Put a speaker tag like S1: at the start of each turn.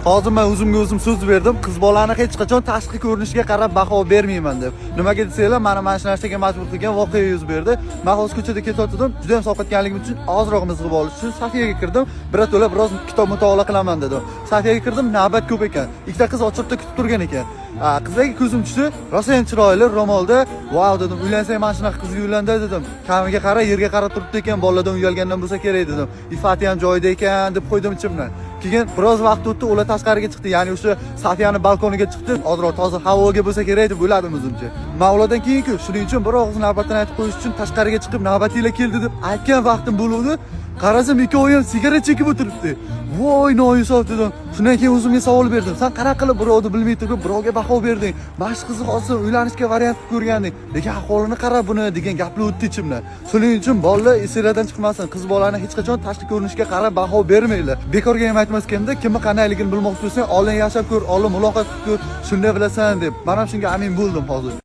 S1: Hozir men o'zimga o'zim so'z berdim, qiz bolani hech qachon tashqi ko'rinishiga qarab baho bermayman deb. Nimaga desanglar, mani mana shu narsaga majbur qilgan voqea yuz berdi. Men hozir ko'chada ketayotgandim, juda ham sovqotganligim uchun ozroq mizg'ib olish uchun Safiyaga kirdim. Birato'la biroz kitob mutolaa qilaman dedim. Safiyaga kirdim, navbat ko'p ekan. Ikkita qiz ochiqda kutib turgan ekan. Qizlarga ko'zim tushdi, rosa ham chiroyli, ro'molda. "Vau", dedim, "uylansang mana shunaqa qizga uylanda", dedim. Kamiga qara, yerga qarab turibdi ekan, bolalardan uyalgandan bo'lsa kerak dedim. Ifati ham joyida ekan deb qo'ydim ichimdan. Keyin biroz vaqt o'tdi, ular tashqariga chiqdi, ya'ni o'sha Safiyani balkoniga chiqdi. Ozroq toza havoga bo'lsa kerak deb o'yladim o'zimcha. Men ulardan keyin-ku, shuning uchun bir og'iz navbatdan aytib qo'yish uchun tashqariga chiqib, "Navbatinglar keldi", deb aytgan vaqtim bo'luvdi. Qarasam, ikkovi ham sigaret chekib o'tiribdi. "Voy, noinsof", dedim. Shundan keyin o'zimga savol berdim. "San qanaqa qilib birovni bilmay turib birovga baho berding? Mana shu qizni hozir uylanishga variant qilib ko'rganding. Lekin ahvolini qara buni", degan gaplar o'tdi ichimdan. Shuning uchun bolalar, esinglardan chiqmasin, qiz bolani hech qachon tashqi ko'rinishga qarab baho bermanglar. Bekorga ham aytmasganda, kimni qandayligini bilmoqchi bo'lsang, oldin yashab ko'r, oldin muloqot qilib ko'r, shunda bilasan deb. Men ham shunga amin bo'ldim hozir.